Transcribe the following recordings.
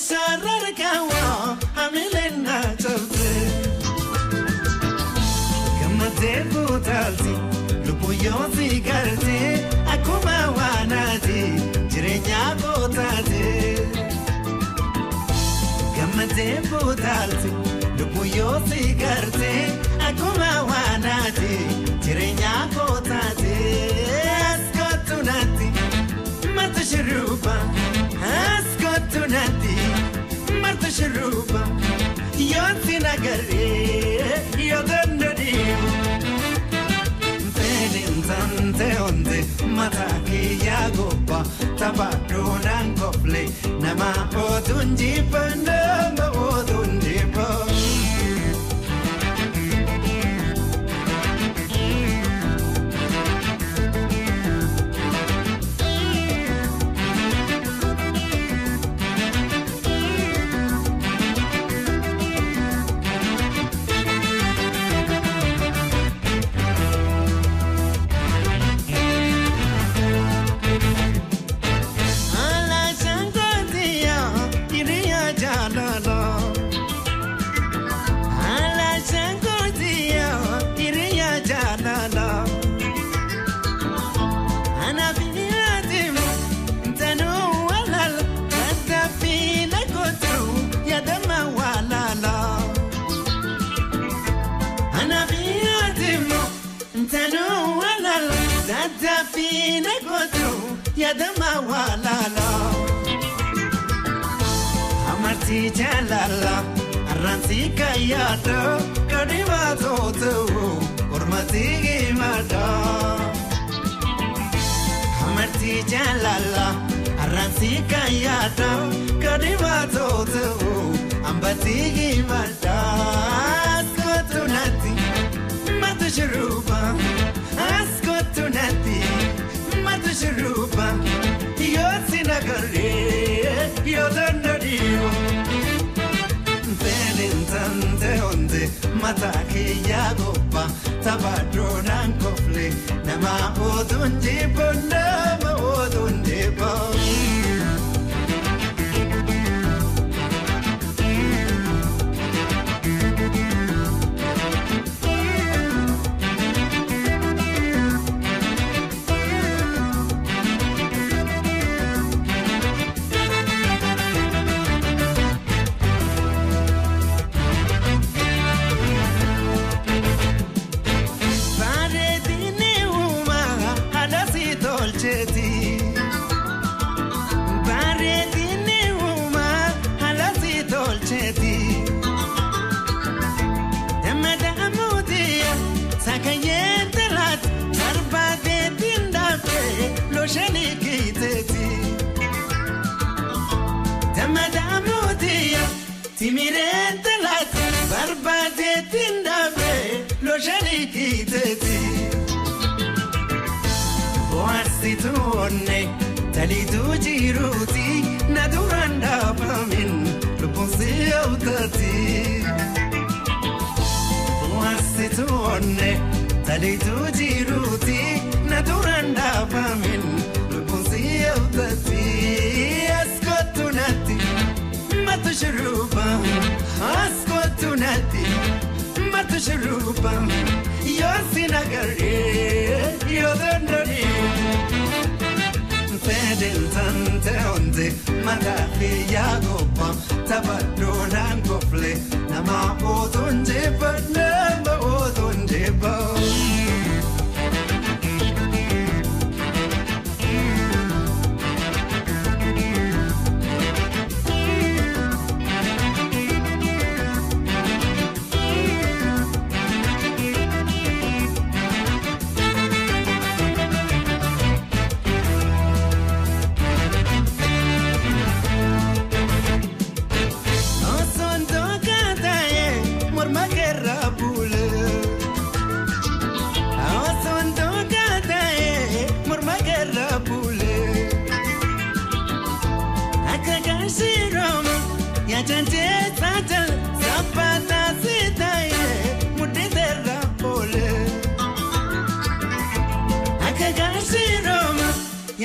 Sararkawa amilena chabte Gammadde fuutalti lubbu yoo si garte akkuma waanaati jireenya kootaate Gammadde fuutalti lubbu yoo si garte akkuma waanaati jireenya kootaate As kottu natti marta shurruba as kottu natti marta shurruba yoon si nagarree yoo dandadiibu Fedhin tante onte mataa kiyyaa gobba taphaadhuudhaan kofle nama otuun jibba nama otuun jibba. Yadama walala Amarti jalala Arransi kayada Kadima toto Ormati gimada Amarti jalala Arransi kayada Kadima toto Ambati gimada Askotu nati Matu shuruba Askotu nati Shurruba yoo si nagarree yoo dandadiibu Fedhin tante onte mataa kiyyaa gobba taphaadhuudhaan kofle nama otuun jibba nama otuun jibba. Bareedinni uumaa haala si tolcheeti. Dammadaamuutiya sakayyeen talaati barbaadeetiin daaftee looshanii kiiteeti. Dammadaamuutiya timireen talaati barbaadeetiin daaftee looshanii kiiteeti. Bohaarsituu onne taliituu jiruuti na duraan dhaabamin lubbuun si hawwatati. Bohaarsituu onne taliituu jiruuti na duraan dhaabamin lubbuun si hawwatati. As kottu natti matu shurruba as kottu natti matu shurruba yoo si nagarree yoo dandadiibu. Fedhin tante onte mataa kiyyaa gobba taphaadhuudhaan kofle nama otuun jibba nama otuun jibba.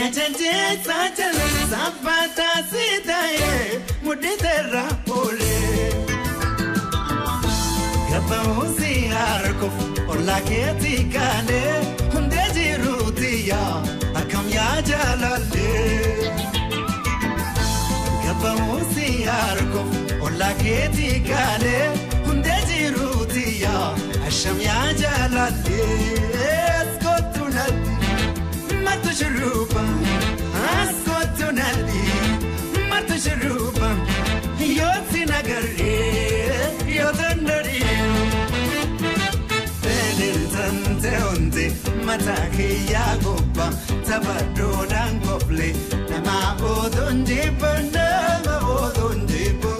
Na jaljeessa jala sabbata si ta'e mudhiteerra oole. Gabamuusi harkuuf ollaa keetii kaalee hundee jiruuti yaa akkam yaa jaalallee. Gabamuusi harkuuf ollaa keetii kaalee hundee jiruuti yaa asham yaa jaalallee. Askootu natti matu shurruba askootu natti matu shurruba yoo si nagarree yoo dandari'ee. Tante onte mataa kiyyaa gobba taphaadhoodhaan kofle nama otoon jibba nama otoon jibba.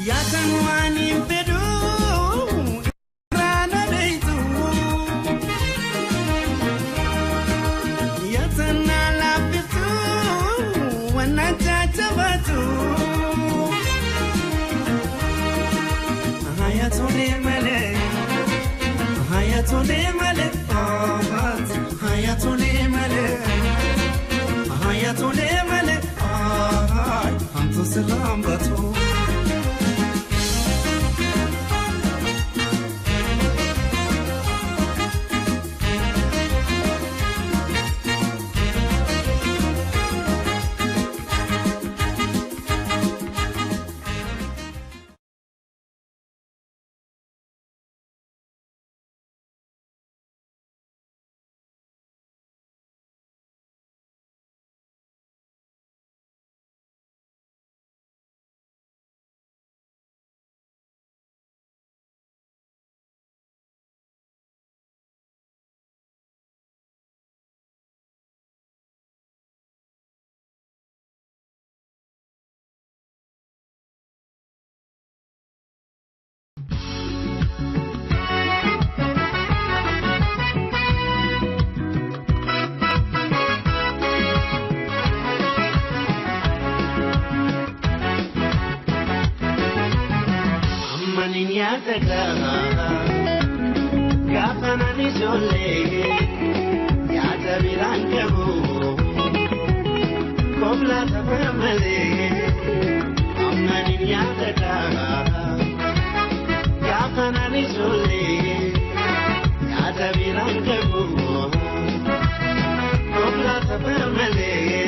Yaatan waan hin fedhu irraa na beektu. Hayatole male, hayatole male, hayatole male, hamtu sirraan batu. Gaafa nani ijoollee yaada biraan qabu koblaa tapha malee ammanin yaadata. Gaafa nani ijoollee yaada biraan qabu koblaa tapha malee.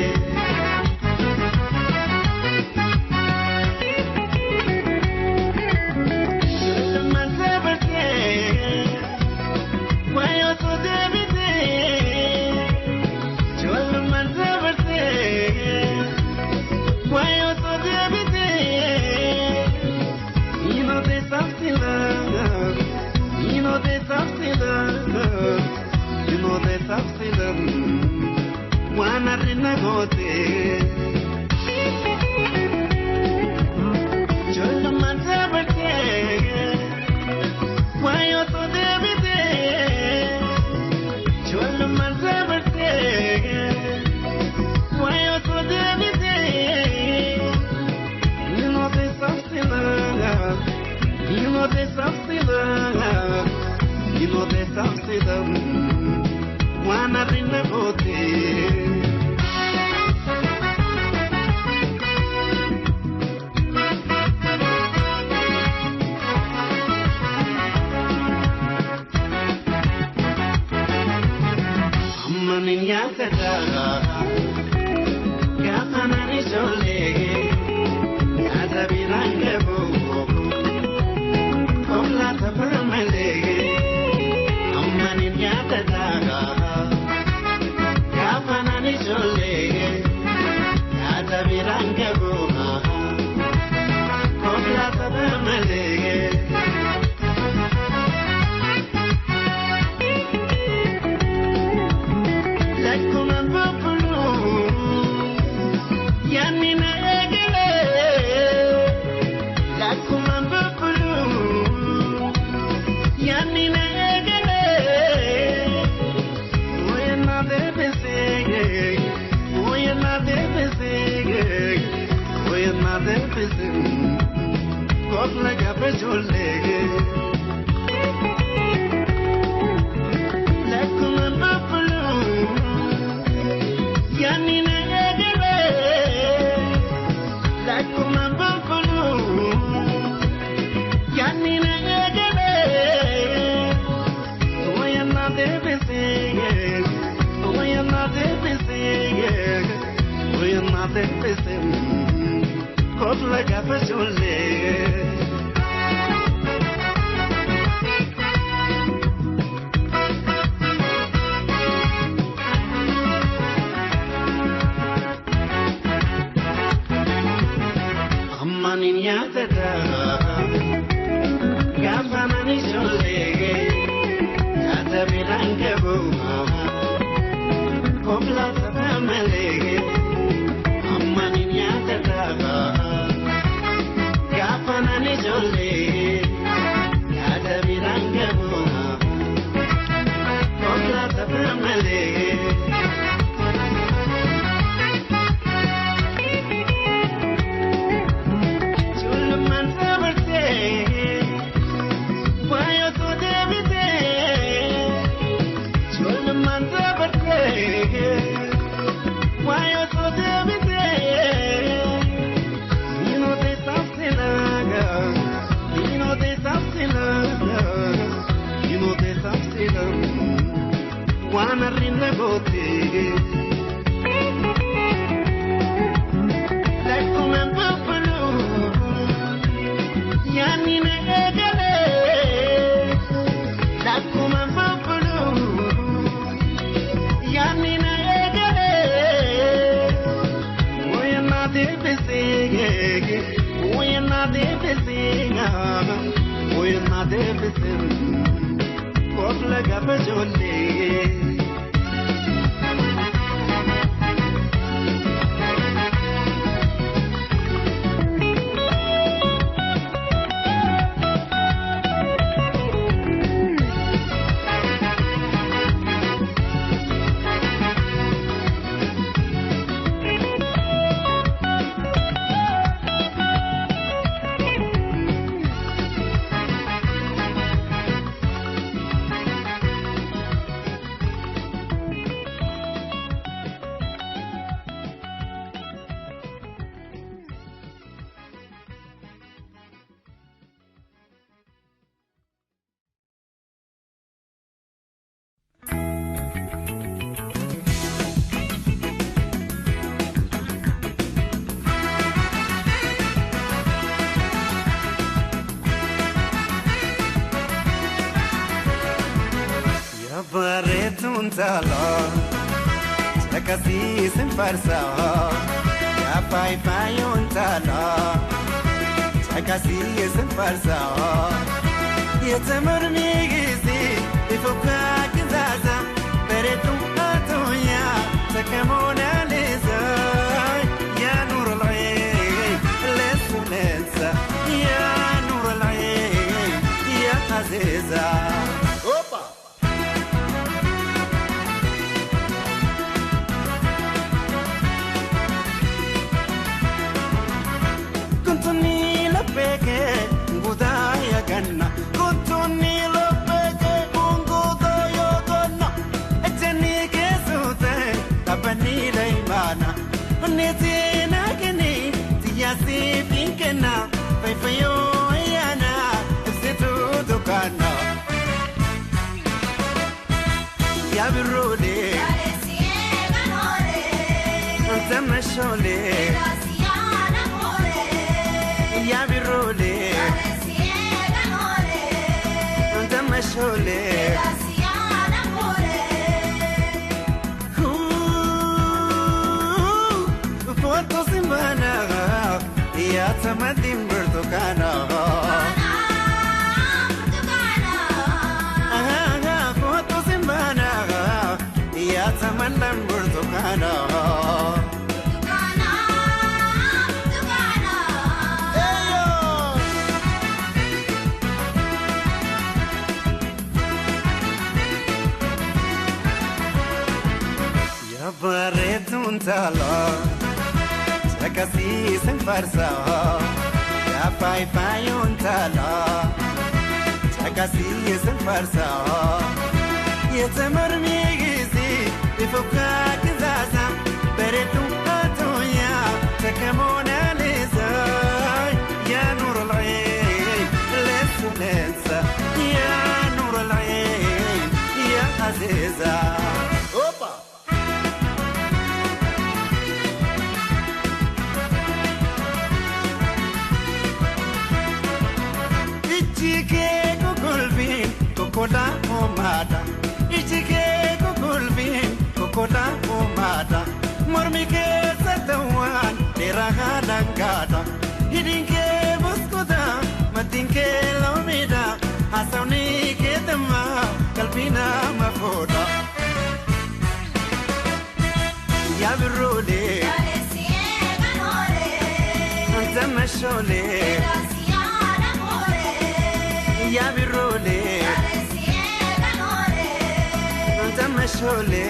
kooti. Lakkuma bubbulu yaanni na eegale. Lakkuma bubbulu yaanni na eegale. Wayna deebisee, wayna deebisee, wayna deebisee. Kofla gabajoollee. Chakasiisin farsaa yaa faayifaayoon taalaa chakasiisin farsaa yetamurmi gizi ifukaa kizaza bareedu atoyaa takamoona leeza yaa nuur al'ayn leessu leensa yaa nuur al'ayn yaa aziza. Chakasiisin farsaa yaa faayifaayoon taalaa chakasiisin farsaa yetamurmi gizi ifukaa kizaza bareedu atoyaa takamoona leeza yaa nuur al'ayn leessu leensa yaa nuur al'ayn yaa aziza. Kokola omada, ichike kukulvin, kokola omada. Mormike satawan, derahalangada. Hidinke buskuda, matinke lomida. Hasawni ketama, kalbina mafoda. Yabrule, tamashole. Yabrule. Tamashole.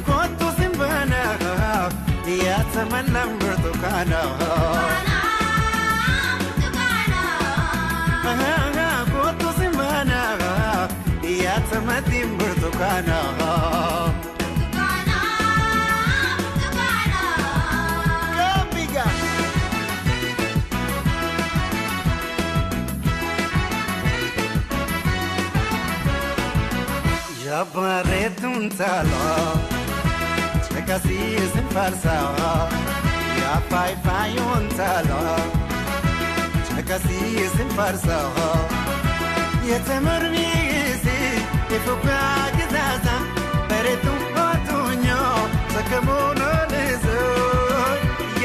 Kootu simbana yaa tamallam burtukaana. Kootu simbana yaa tamadim burtukaana. Jabbareetuun taalaa caqasiisin faarsaa yaa faayifaayoon taalaa caqasiisin faarsaa yetemurmiisi ifukaa gizaza bareetuun otunyoo sakamuun olisoo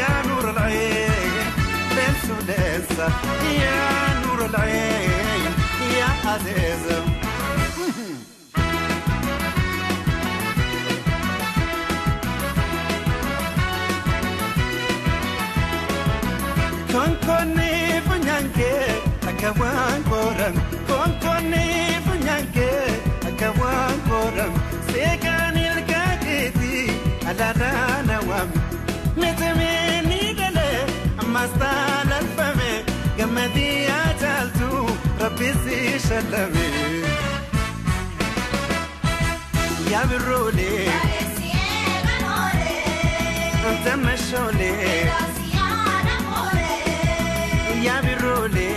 yaa nuur al'een leensu leensa yaa nuur al'een yaa azeeza. Konkonni funyaanke akka waan koram konkonni funyaanke akka waan koram seekaan ilkaakeeti alaadhaan awwaam meetamee ni galee ammas taalalfame gammadii ajaaltu rabbisi shallame. Yaa birroolee ntamashoolee. Ya birrole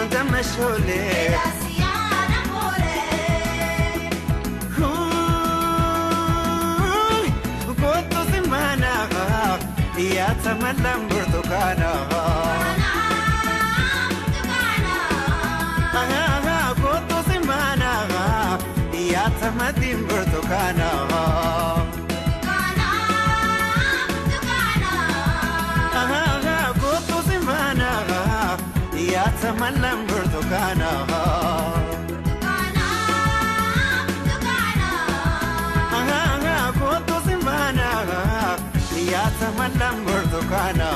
Ndamashole Konto simana Ya tamalam burtukana Konto simana Ya tamadim burtukana Ya tamalam burtukana Konto simana Ya tamalam burtukana.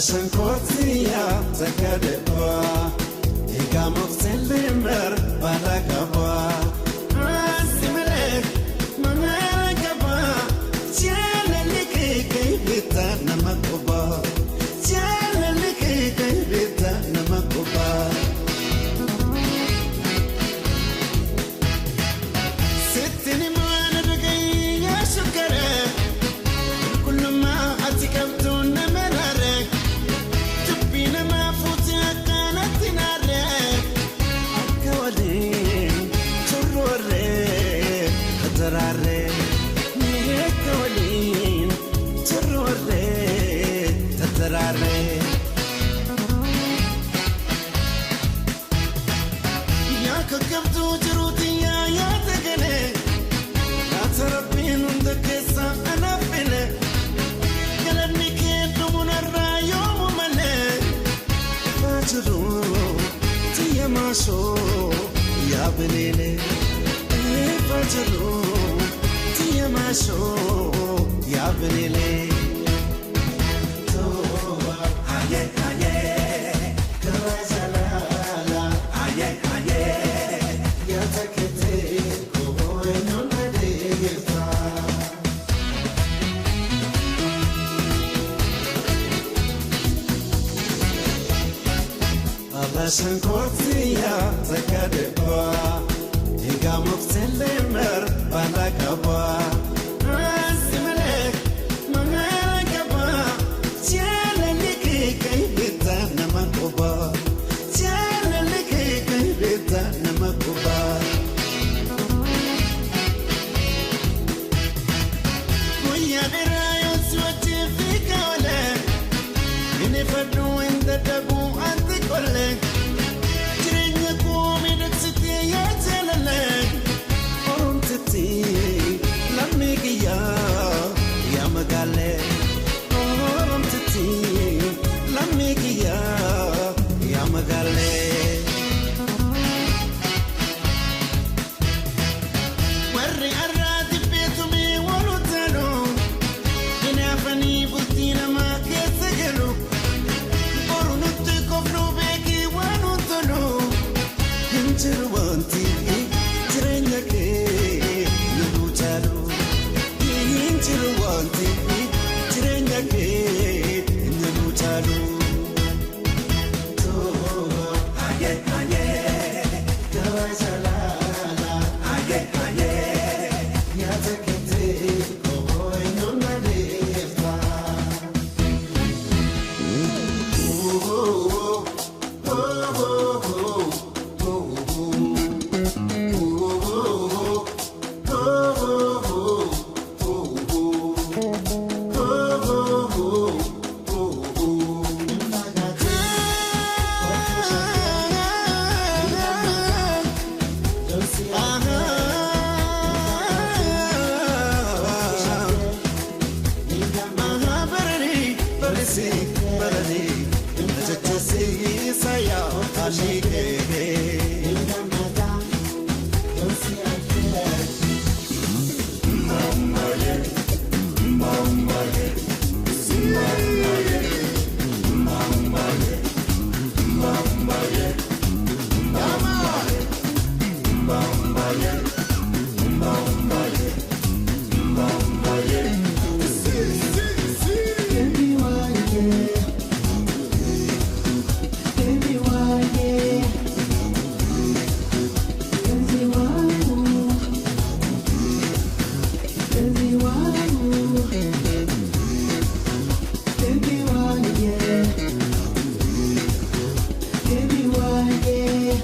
Shankotiya takadeba igamoktelimber balakaba asimele manakaba chalelike bita namakoba chalelike bita namakoba sittini mana dagaya shukare kulluma atikabtuna merare. Ya belele fajru tiyamasho ya belele toba aye aye kawajalala aye aye ya takete ko enona defa. Shankotiya takadeba igamoktelimber balakaba asimele manakaba chalelike bita namakoba chalelike bita namakoba kuya derayo swati fikale inifadu inda tabu antikole. Baby, why, yeah? Baby, why, yeah? Baby, why, ooh? Baby, why, ooh? Baby, why, yeah? Baby, why, yeah?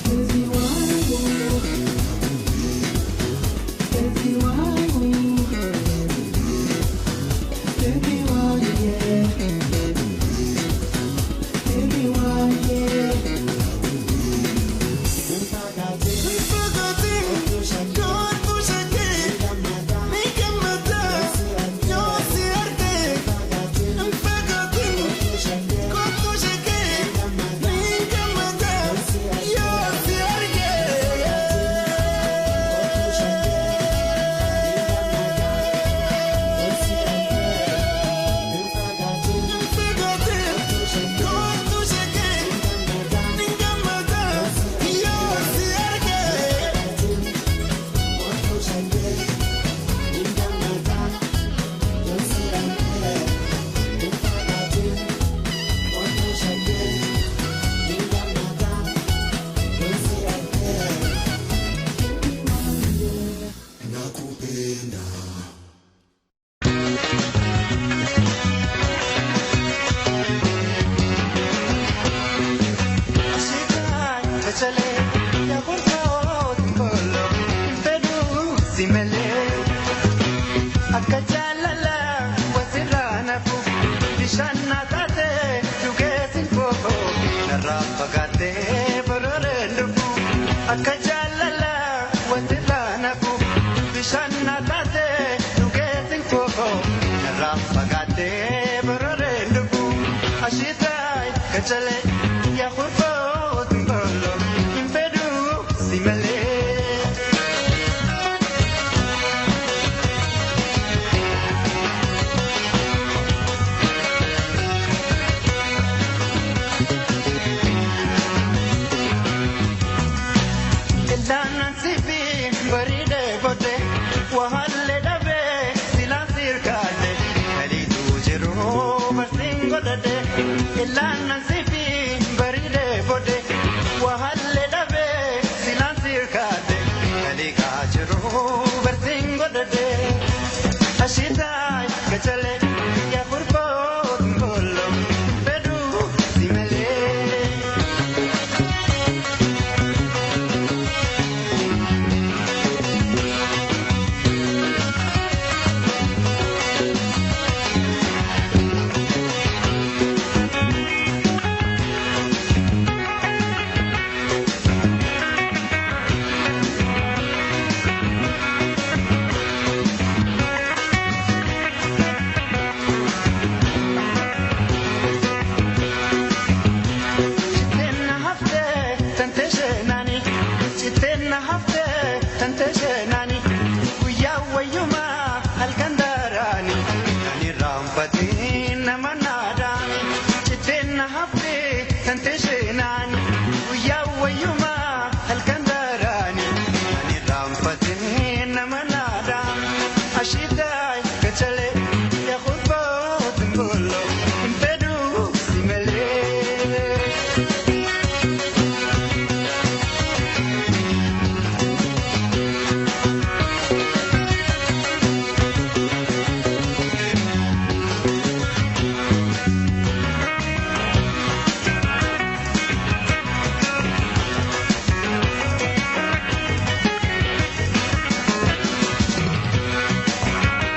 Baby, why, ooh? Baby, why, ooh? Baby, why, yeah? Baby, why, yeah? Nakupenda. Akka jaalala wasirraa nafu bishaan na taate dhugeessin foofo narraa fagaattee borooreen dhufu. Akka jaalala wasirraa nafu bishaan na taate dhugeessin foofo narraa fagaattee borooreen dhufu. Ashiitaay kachalee yaa hurfoo tumboolo hin fedhuu si malee. Ilaanan sifi bareedee bote wahallee dhabee silaan sirkaate kaliituu jiru barsiin godhate. Ilaanan sifi bareedee bote wahallee dhabee silaan sirkaate kaliikaa jiru barsiin godhate. Ashiitaay gachalee yaa furfoo tumboolo fedhuu si malee. Citeenna haftee tante seenaani citeenna haftee tante seenaani guyyaa wayyumaa halkan daaraani kan irraanfatiin nama naadaani. Citeenna haftee tante seenaani guyyaa wayyumaa halkan daaraani kan irraanfatiin nama naadaani. Ashiitaay gachalee yaa khulfoo tumboolo hin fedhuu si malee.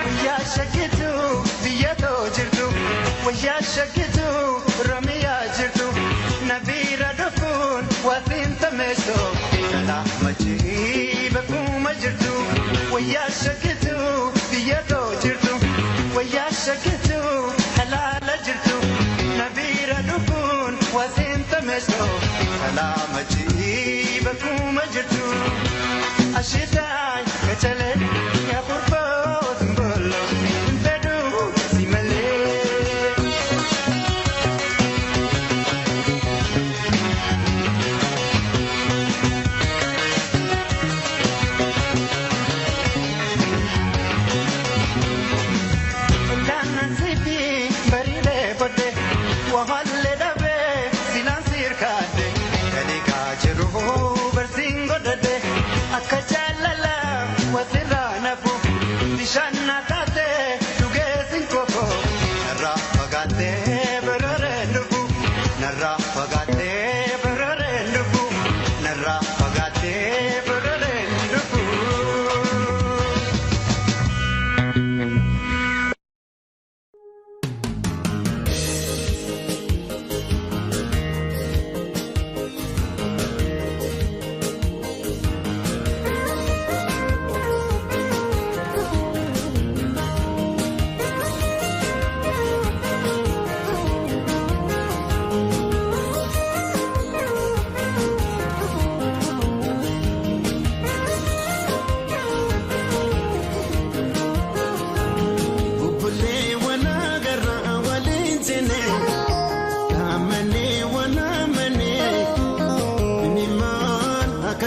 Wayyaa shakkitu biyya too jirtu wayyaa shakkitu Oromiyaa jirtu nabiira dhufuun waatiin tameessu salaama jii bakkuma jirtu. Wayyaa shakkitu biyya too jirtu wayyaa shakkitu halaala jirtu nabiira dhufuun waatiin tameessu salaama jii bakkuma jirtu. Ashiitaay gachalee yaa furfoo tumboolo hin fedhuu si malee.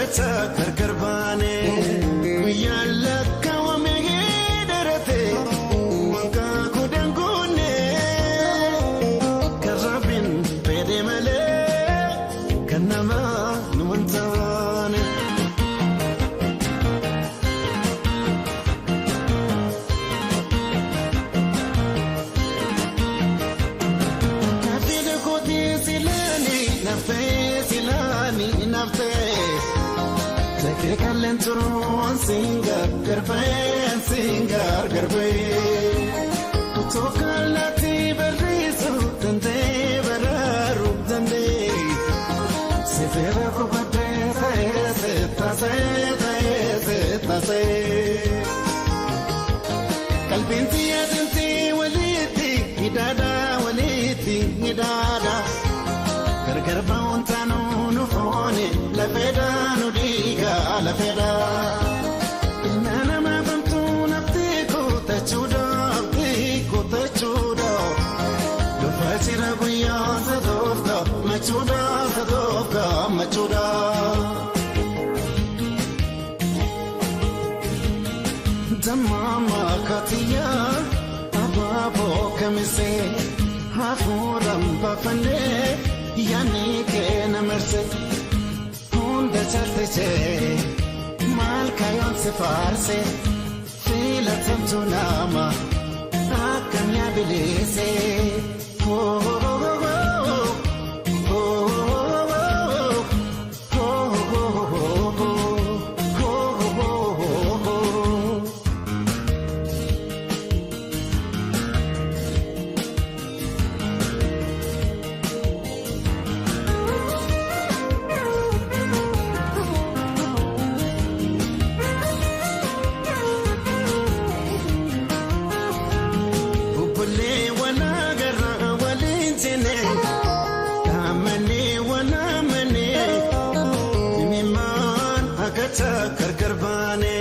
Akkacha gargar baane guyyaan lakkaawame dheerate waggaa kudhan guunne kan rabbiin fedhe malee kan namaa nu hin taane. Kaafee kootii silaanii naftee silaanii naftee. Jakee kalleen turuun singar garbee singar garbee. Otoo kallattii barreessu dandee baraaru dandee. Sifeera kubadee ta'ee seetasee ta'ee seetasee. Qalbiin siyaasintii walitti hidhaadhaa walitti hidhaadhaa. Gargar ba'uun taanuu nu foone lafeedhaa nu dhiigaa lafeedhaa. Ilma namaa bantuu naftee kootachuudhaa abdii kootachuudhaa. Dhufa jira guyyaa sadoofka machuudhaa sadoofka machuudhaa. Dammaama kaatiyaa abaaboo kamisee hafuuraan baafannee. Yaani keena marse hunda caaltishee maal kayoon si faarse filatamtu nama akkam yaabilise. Gargar baane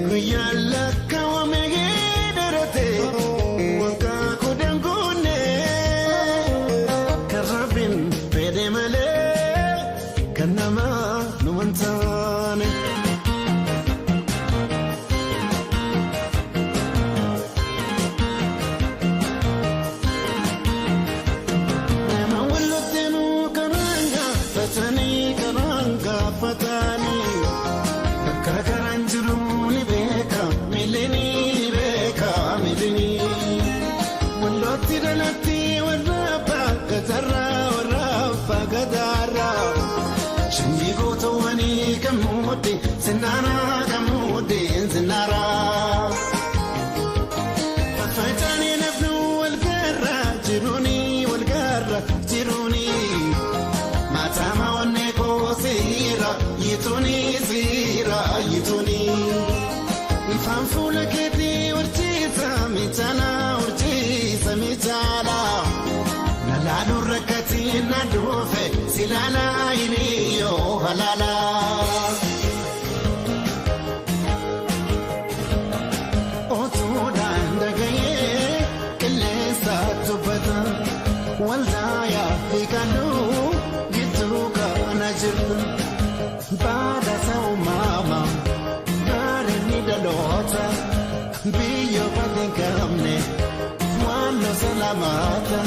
guyyaan lakkaawame dheerate waggaa kudhan guunne kan rabbiin fedhe malee kan namaa nu hin taane. Nama walitti nu karaan gaafatanii karaan gaafatanii. Karaan jiru ni beeka miilini ni beeka miilini. Wallooti dhalatti warra abbaa gatarraa warra abbaa gataarraa. Sanyii gootawwanii kan muudde sinnaaraa kan muudde sinnaaraa. Faffaca'anii nafnu wal garraa jiruuni wal garraa jiruuni. Maatama onnee koosiira yituuni siira yituuni. Ifaan fuula keetii horsiisa miidhala horsiisa miidhala. Nalaaluu rakkatii na dhufe silaala hiriyyoo halaala. Otuudhaan dhagayee qilleensa dubbata waldaa hiikaluu. Kana jirtu baadasa uumama gaariin dhaloota biyya baatee qabne waan losa lamaata.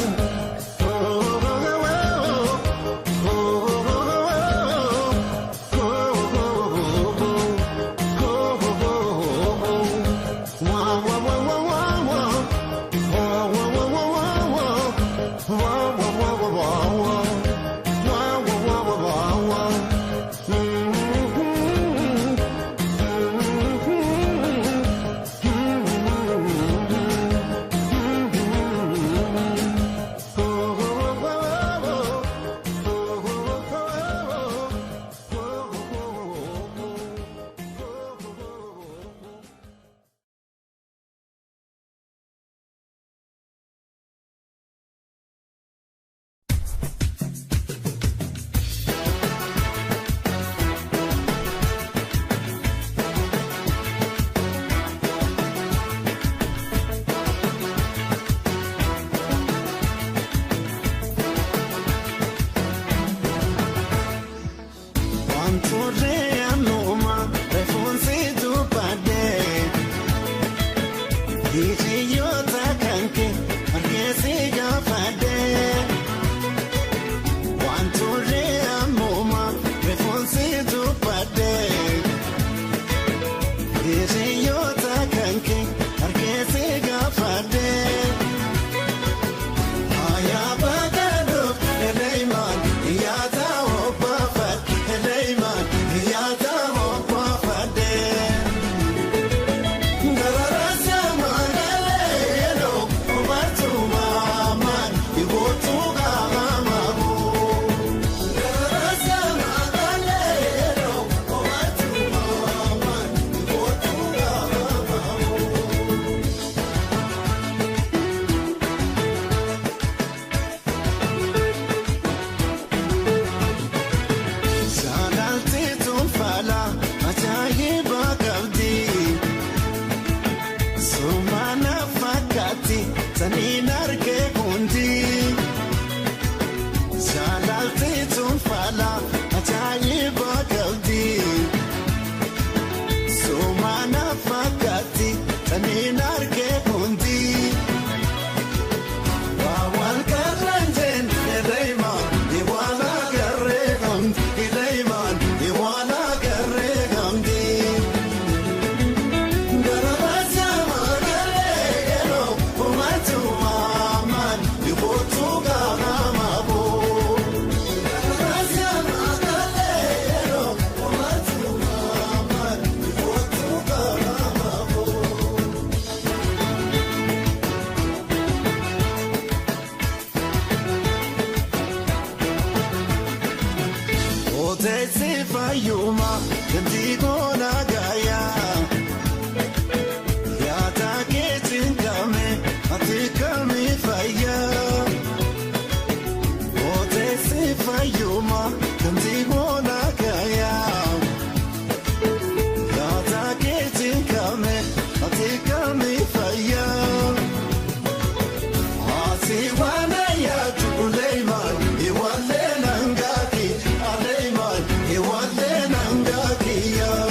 Oteessi fayyuma ganti goona gaayaa. Yaada keetiin kame ati kami fayyaa. Oteessi fayyuma ganti goona gaayaa. Yaada keetiin kame ati kami fayyaa. Ati waan yaadu kuleeman iwaalee nangaaki aleeman iwaalee nangaaki yaa.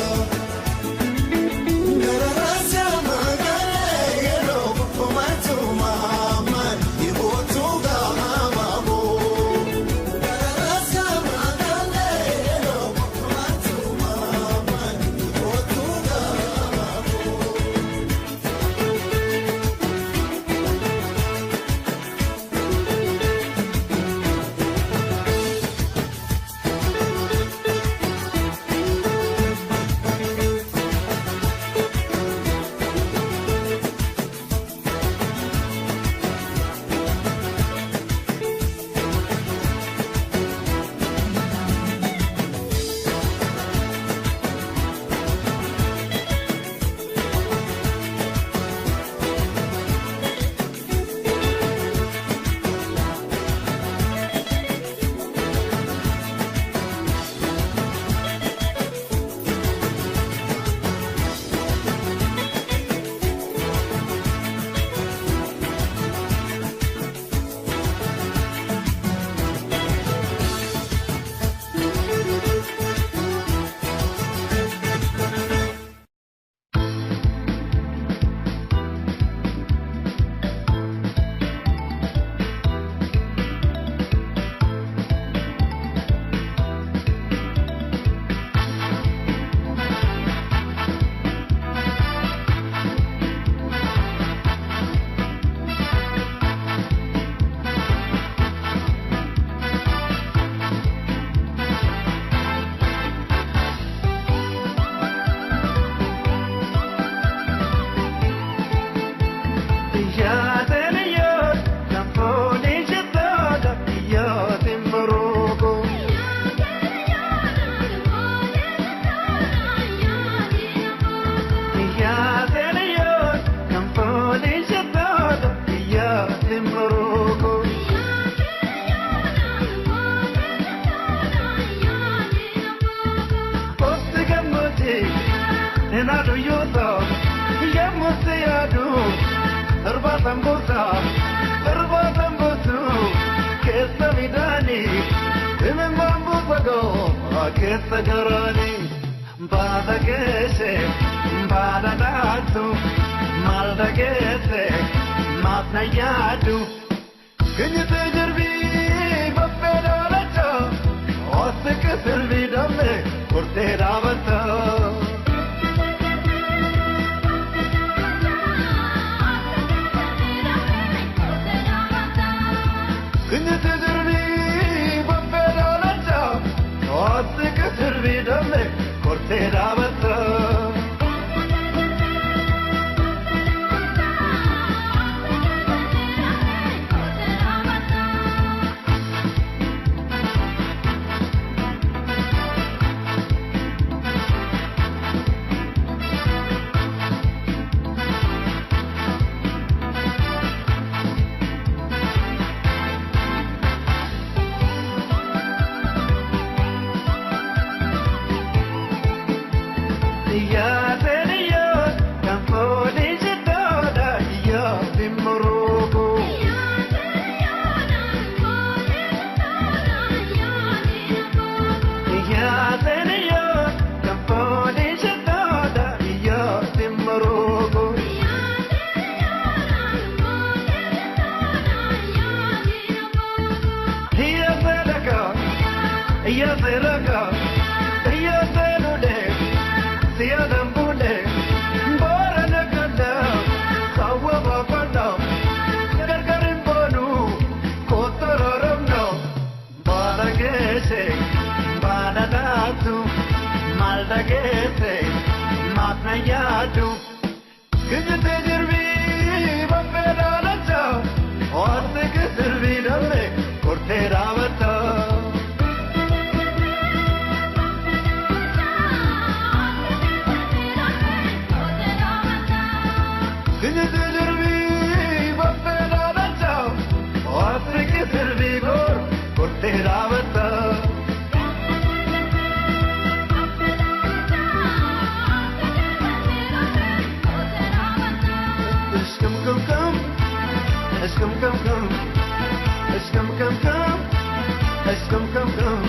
Let's come, come, come.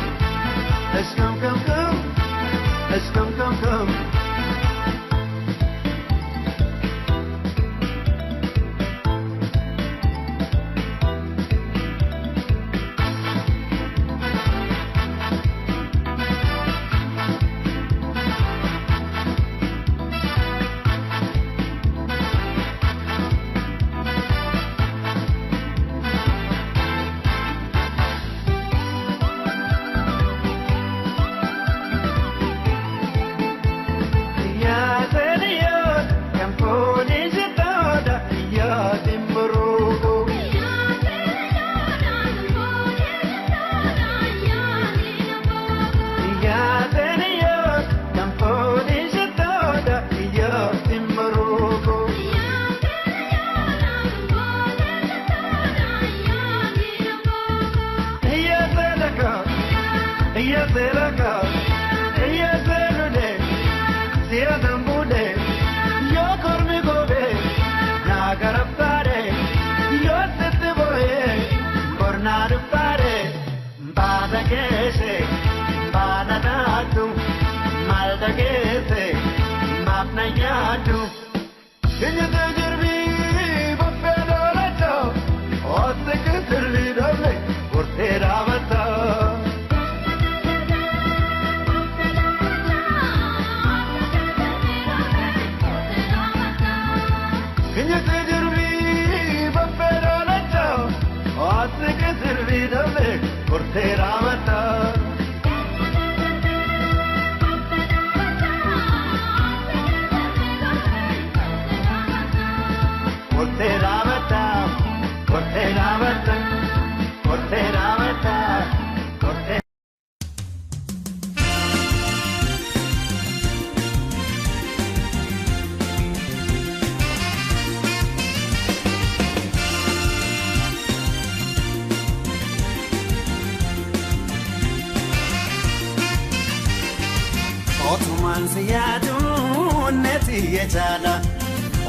Let's come, come, come. Let's come, come, come.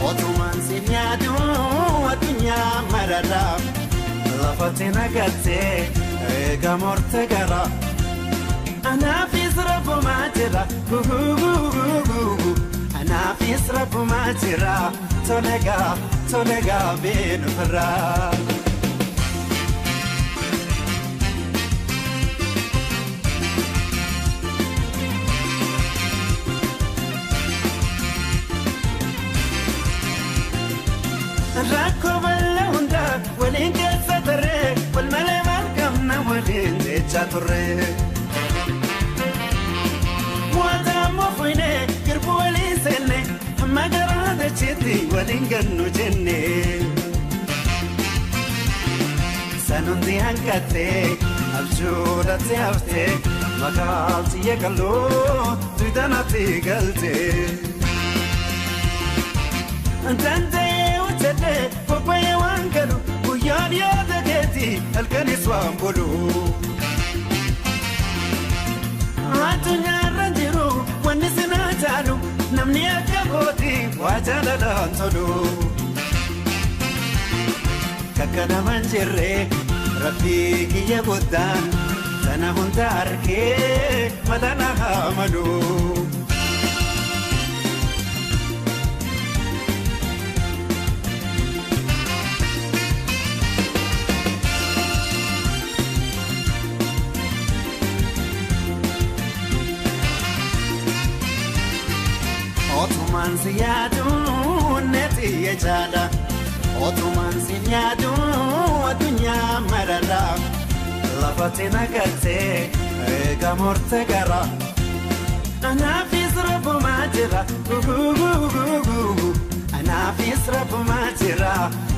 Otumaan si nyaatu addunyaa marara lafatti nagattee eega morte gara anaafis rabbumaa jira gugugugugugu anaafis rabbumaa jira tolegaa tolegaa beenuufirraa. Rakkoo bal'aa hundaa waliin keessa tarree wal malee maal qabna waliin jechaa turre. Waanta fuunee girbuu waliin seenne hamma garaa dacheetti waliin gannu jenne. Sanuuti hanqatee abjuudhaatti haftee maqaalti yeeqaloo tuutanaatti galtee. Danda'ee hojjetee bobba'ee waan galu guyyaan yaada keetii halkanis waan bulu. Addunyaarra jiru wanni sinaa caalu namni akka kootii waa jaalalaan tolu. Kakka namaan jirree rabbii kiyya guddaan sana hunda argee mala haa malu. Otumaan si yaadu neeti jechaadha. Otumaan si yaadu addunyaa marara lafatti nagattee eega morte gara. Anaafis rabbumaa jira gugugugugugu anaafis rabbumaa jira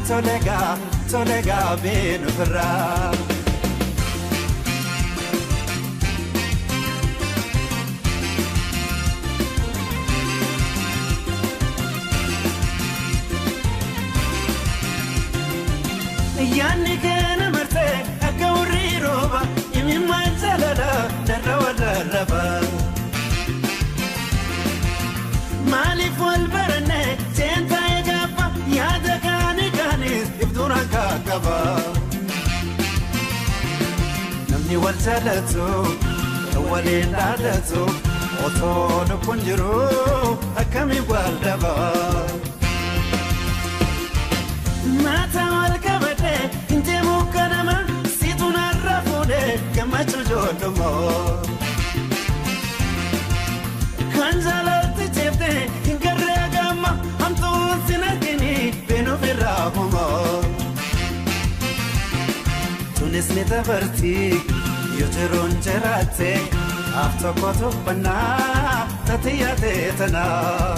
tolegaa tolegaa beenuufirraa. Yaanni keena martee akka warri rooba imimmaan jaalala darra wallarraba. Maaliif wal barannee seentaa gaafa yaada kaani kaanis ibtuun akka qaba. Namni wal jaalatu kan waliin dhaadatu otoo lubbuun jiru akkamiin wal dhaba. Maata wal qabatee hin deemu kanama siitu narra fuudhee gammachuu ijoollumoo. Kan jaalatti jeeftee hin garree gamma hamtuun sin argini beenuuf irraa humoo. Tunis ni dabarti yoo jiruun jiraatte af tokko tuffannaa tati yaadee tanaa.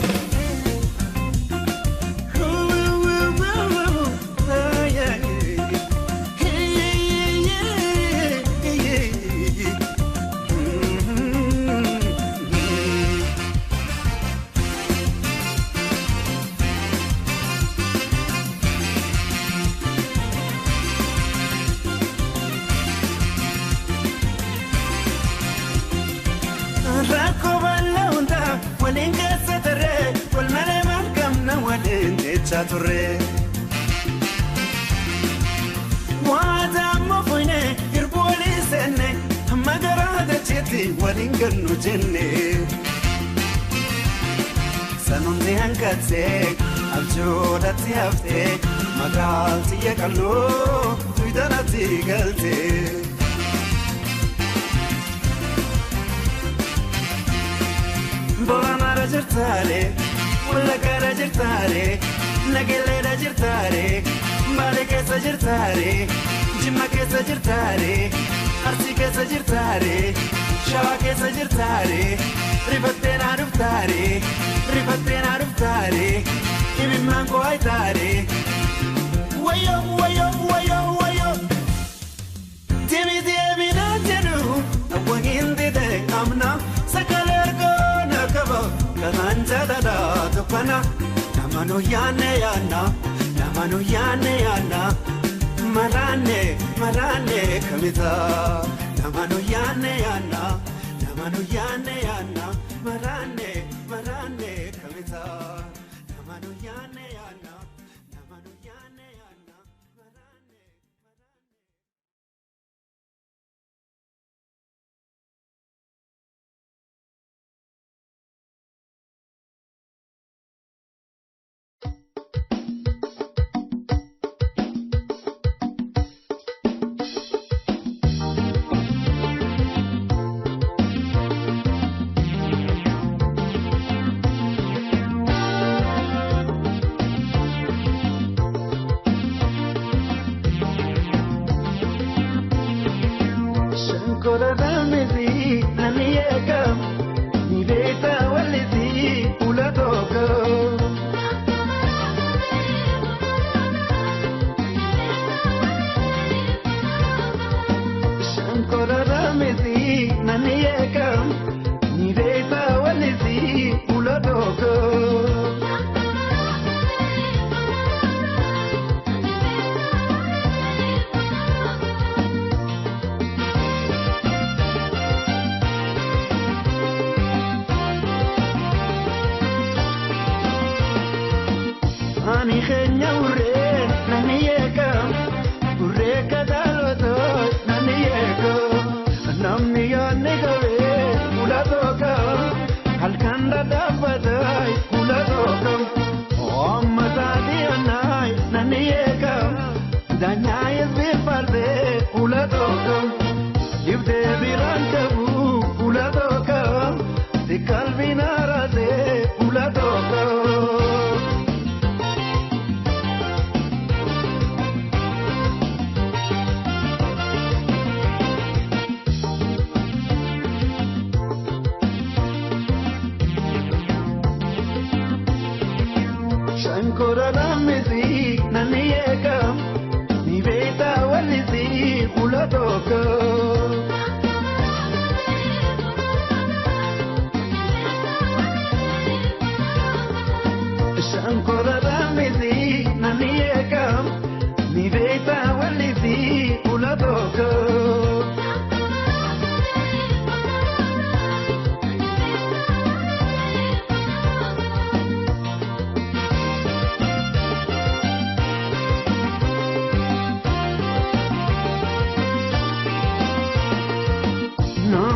Rakkoo bal'aa hundaa waliin keessa tarree wal malee maal qabna waliin jechaa turre. Waadaa ammoo fuynee hirbuu walii seenne hamma garaa dacheetti waliin gannu jenne. Sanuunti hanqatee abjuudhatti haftee magaalti yeqalloo tuydanatti galtee. Booranaara jirtaare, Wallaggaara jirtaare, Nagelleedha jirtaare, Baalee keessa jirtaare, Jimma keessa jirtaare, Arsii keessa jirtaare, Shawaa keessa jirtaare, Rifattee naa dhuftaare, Rifattee naa dhuftaare, Ibimmaan koo ayitaare. Wayyoo wayyoo wayyoo wayyoo. Deebi deebi naan jedhu hawwa hin dide amna sagalee ergaa. Kanaan jaalala tukkana nama nu yaanne yaanna nama nu yaanne yaanna maraanne maraanne kamita nama nu yaanne yaanna nama nu yaanne yaanna maraanne maraanne kamita nama nu yaanne yaanna nama nu yaanne yaanna maraanne.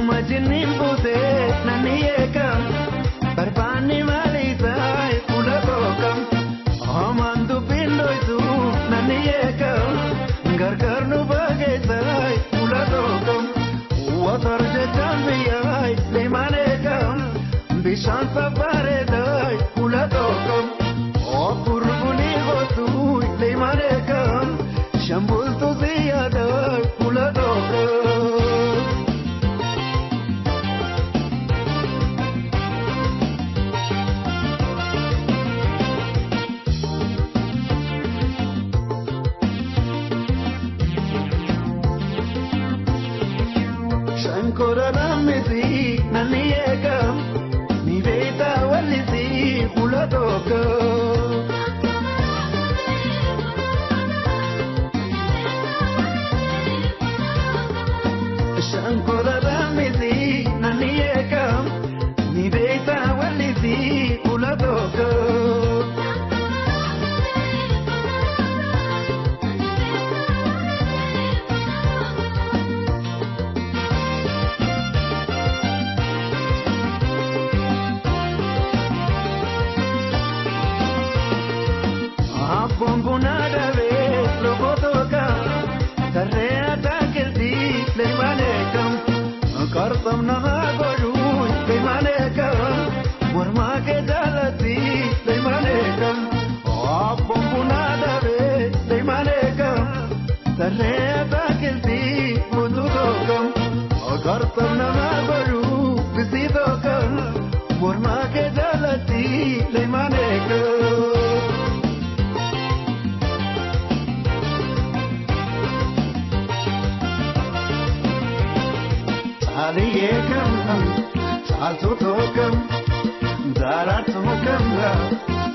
Akkuma jinniin buutee namni eegam barbaanni maaliisaa fuula kookam Homaan dubbiin dhoytu namni eegam gargaar nu bageessaa fuula kookam Watar jechaan biyyaa leemaan eegam bishaan safareedaa fuula kookam Okurguni gootu leemaan eegam shambultu ziyaadaa fuula kookam. Shankora namisi nani eegam ni beeta wallisi fuula tokko. Shankora namisi nani eegam ni beeta wallisi fuula tokko. Abboon bunaa dhabee loogoo tokko tarree ataakiltii leemaan eegam qarxam nama godhuu leemaan eegam mormaa kee jaalatti leemaan eegam abboon bunaa dhabee leemaan eegam tarree ataakiltii buutuu tokko qarxam nama godhuu bisii tokko mormaa kee jaalatti leemaan eegam. Caaliyee kam caaltuu tokkam daaraatu kam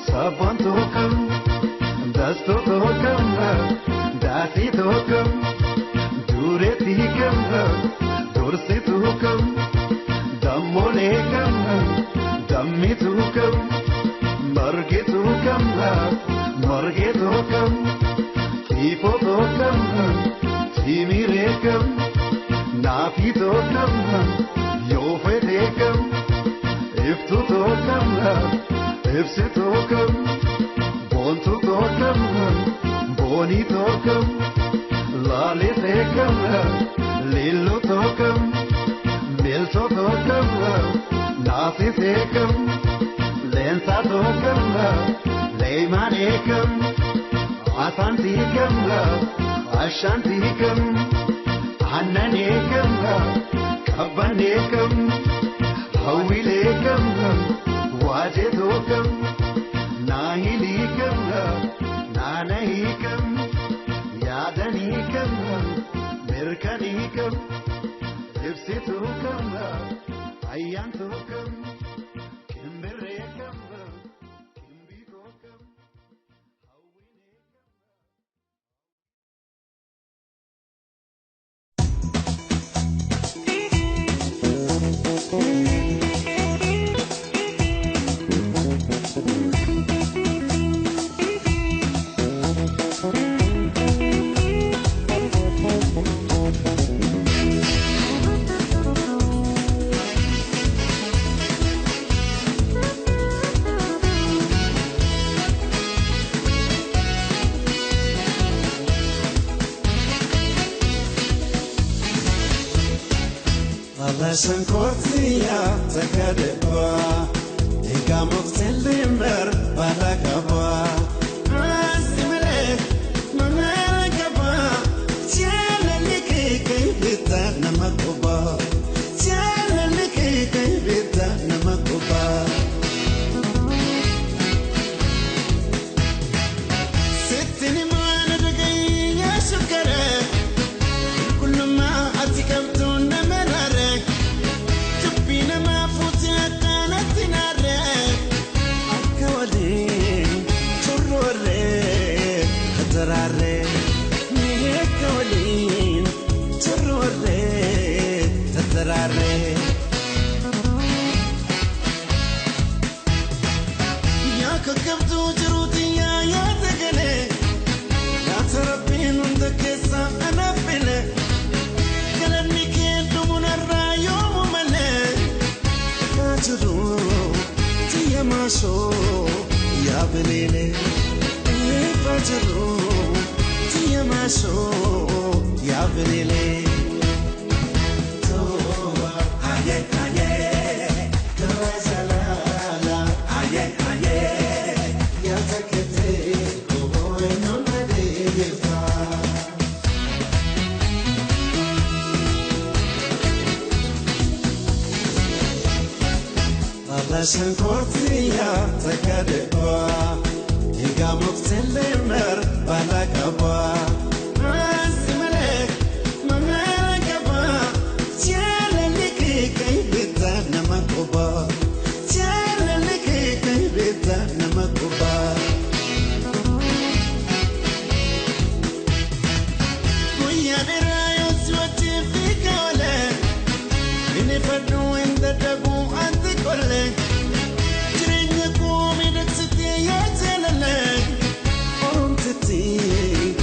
sabboontuu kam dastuu tokkam daasii tokkam dureetii kam dursituu kam dammolee kam dammituu kam margituu kam margituu kam tiifoo tokkam timiree kam. Naafi tokkam yoo fedhe kam iftu tokkam ibsi tokkam boontu tokkam booni tokkam laalisee kam liillu tokkam miilto tokkam naasisee kam leensa tokkam leemanee kam asaantii kam ashaantii kam. Aannan qabban eegam hawwiin eegam waajee tokkam naahin eegam naana eegam yaadan eegam mirkan eegam ibsi tokkam ayyaan tokkam kimbirree eegam kimbii tokkam. Shankoortiya takka egaa mukti limmer baala qaba. Ansi malee mamala qaba jaalalli kee kan bitaa nama quba jaalalli kee kan bitaa nama quba. Sitti ni maana dhagayyaa shukkara qulqullummaa ati qabdu nama raara. Yaa kakkabtuu jiruuti yaa yaada galee nyaata rabbiin hunda keessaa anaaf file galanni kee dhumunarraa yoomu jiru tiyya maashoo yaa firilee. Tooba haye haye garaa jalaala haye haye yaa takkatee koboo eenyuun na deebifaa. Alashan koortiyaa takka dhibbaa egaa muktillee mer baala qabaa. Maasi malee mamaala qabaa jaalalli kee kan bitaa nama qubaa jaalalli kee kan bitaa nama qubaa. Guyyaa dheeraa yoo si wajjin fiigoolee inni fadhuu hin dadhabuu anti qollee jireenya koo miidhagsitee yaa jaalallee oromtitee.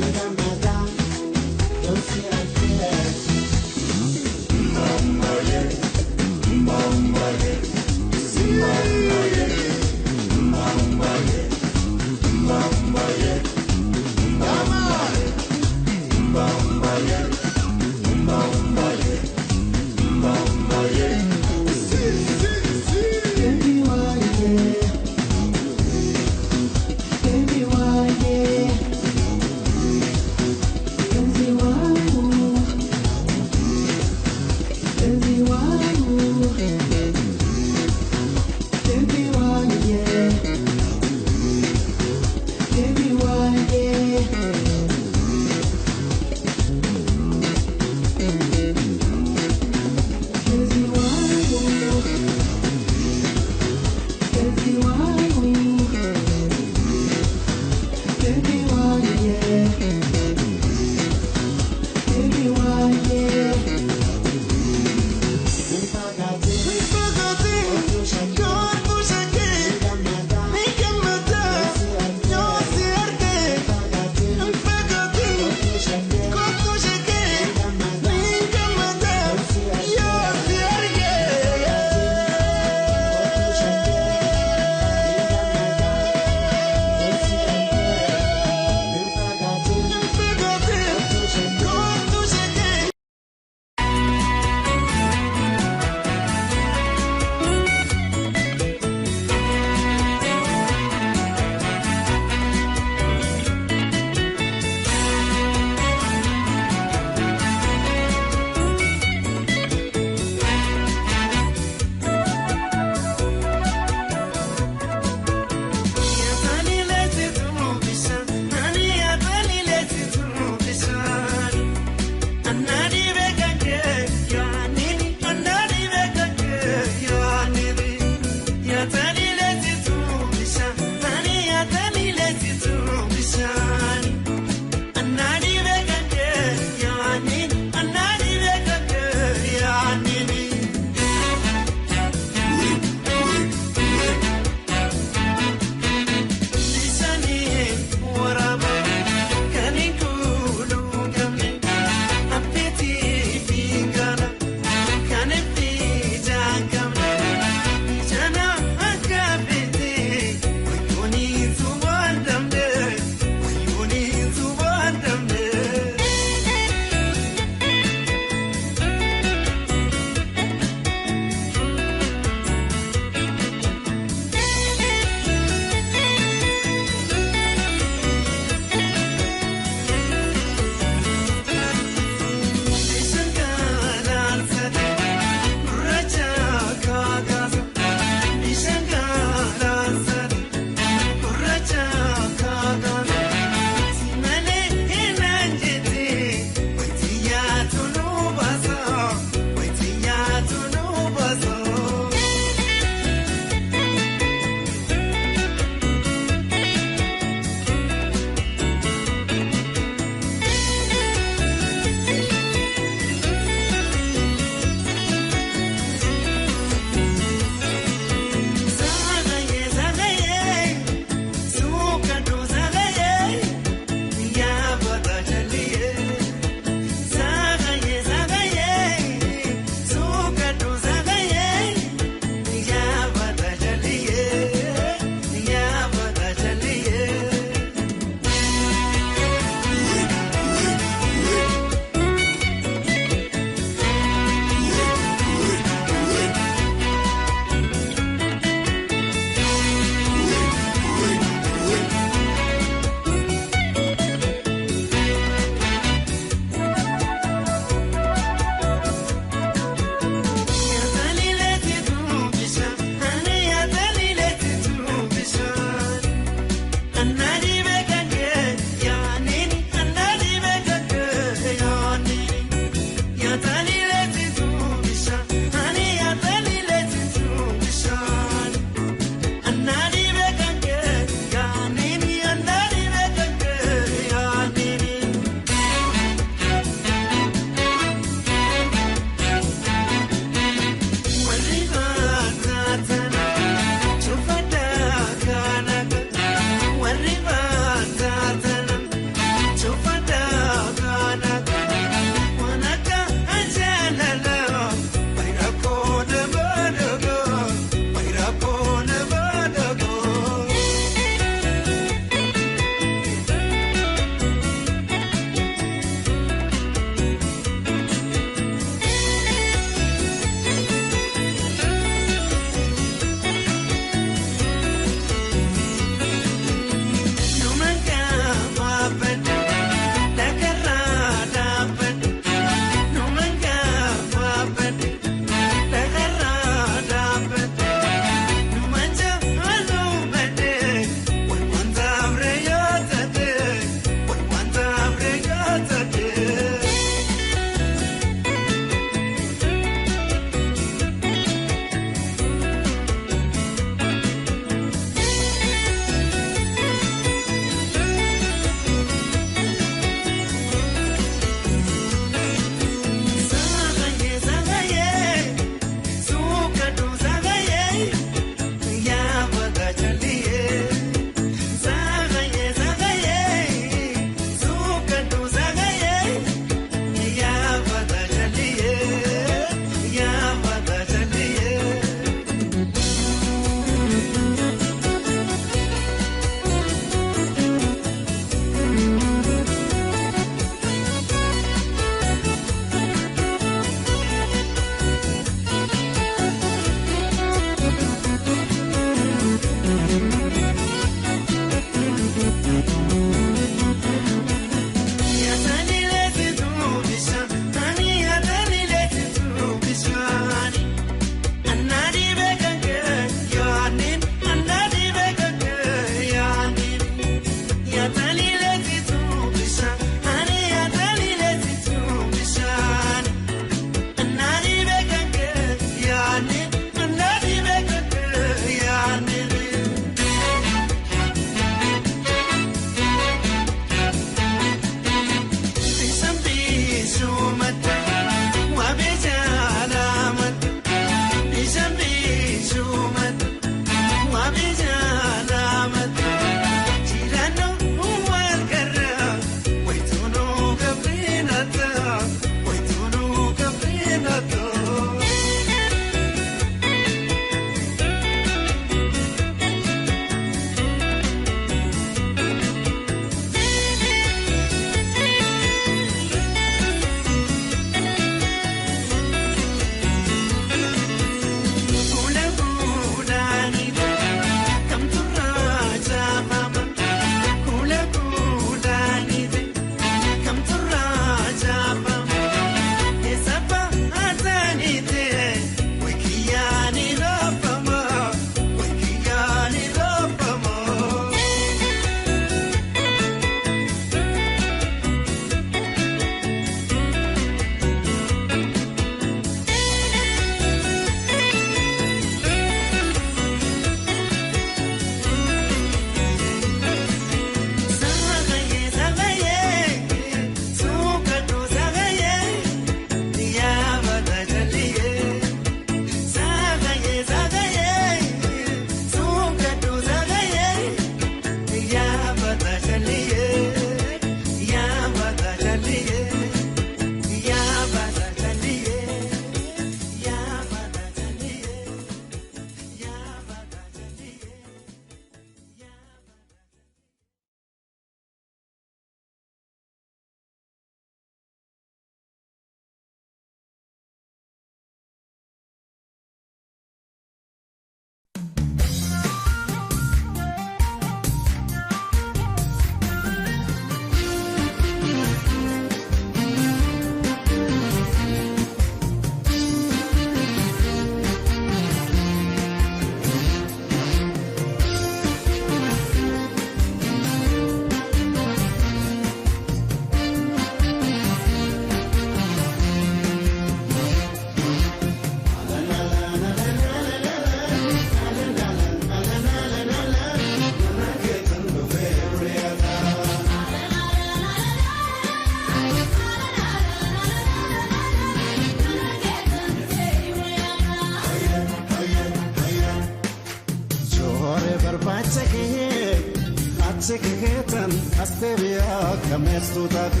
Achi keetan asteebiyaa kameestuu taate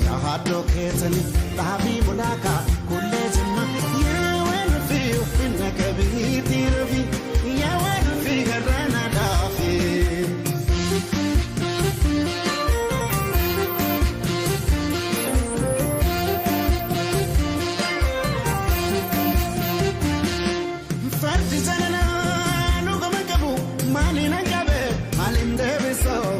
yaa haadhoo keetani dhaabii bulaakaa kullee jimma yaa waan ofii ofiin qabiitii rafi yaa waan ofii garraana dhaafi. Fardi jaalalaa lukkama qabu maaliin hanqabe maaliin deebisoo.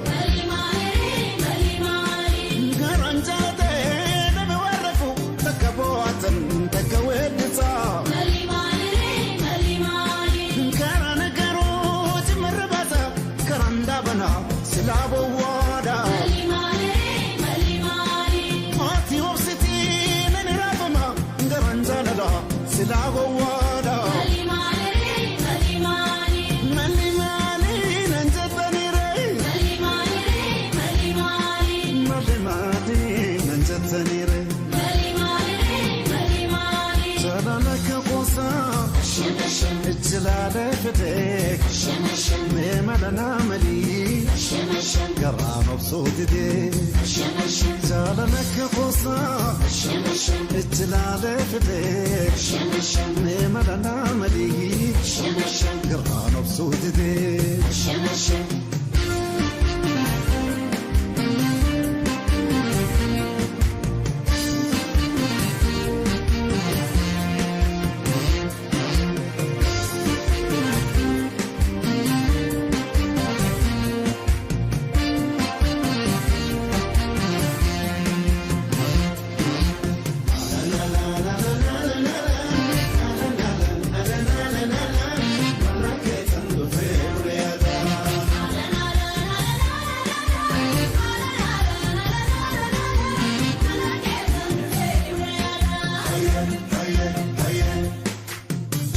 Garaan jaalatee dhabe waan rafu takka bo'aatan takka weeddisaa. Karaan garuu cimarra baasa karaan dhaabanaa silaa bowwaadha. Maatii obsitii nani raafama garaan jaalalaa silaa gowwaadha. Malli maali nan jettaniire? Malli maali nan jettaniire? Jaalala ka kuusaa ijjilaalee fidee mee mala naa malii garaan obsuu didee. Jaalala ka kuusaa ijjilaalee fidee mee mala naa malii garaan obsuu didee.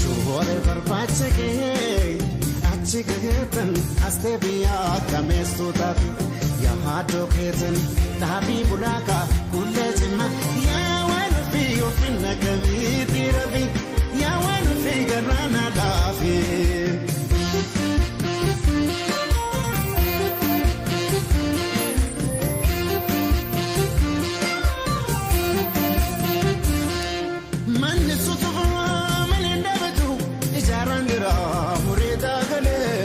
Jooree barbaacha gahee achi gaheetan asteebiyaa kameessuu taate yaa haadhoo keetan dhaabii bulaakaa kullee cimma yaa waan ofii ofiin naqabiitii rafi yaa waan ofii garraana dhaafi. Manni suutuufaa malee dhaabatu ijaaraan jira muree daagalee.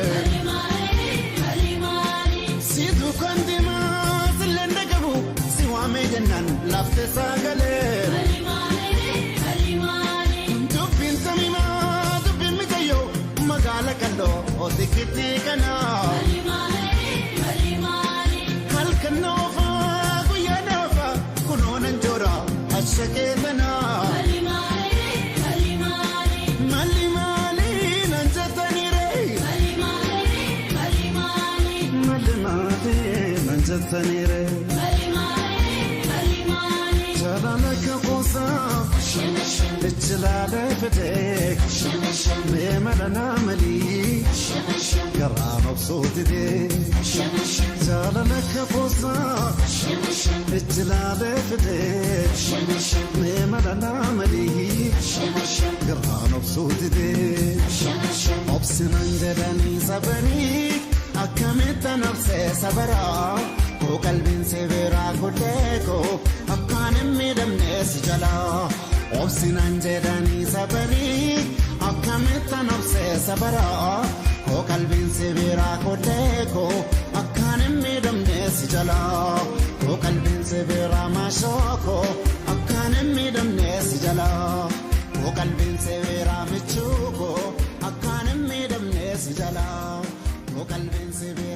Si duukaan deemaa silleen dhagabu si waamee jennaan laaftee sagalee. Dubbiin samiimaa dubbiin mijayyoo magaala kalloo otikitii kanaa. Halkan oofaa guyyaa dhaafaa kunoonan joora ashakee tanaa. Malli maali nan jettaniire? Malli maali nan jettaniire? Jaalala ka kuusaa ijjilaalee fidee mee mala naa malii garaan obsuu didee. Jaalala ka kuusaa ijjilaalee fidee mee mala naa malii garaan obsuu didee. Obsinan jedhanii sabanii akkamitti nabsee sabaraa koo qalbiin sebeeraa godhee koo akkaan hin miidhamne si jalaa. Obsinan jedhanii sabanii akkamitti nabsee sabaraa koo qalbiin sebeeraa godhee koo akkaan hin miidhamne si jalaa. Koo qalbiin sebeeraa maashoo koo akkaan hin miidhamne si jalaa. Koo qalbiin sebeeraa michuu koo akkaan hin miidhamne si jalaa. Koo qalbiin sebeeraa.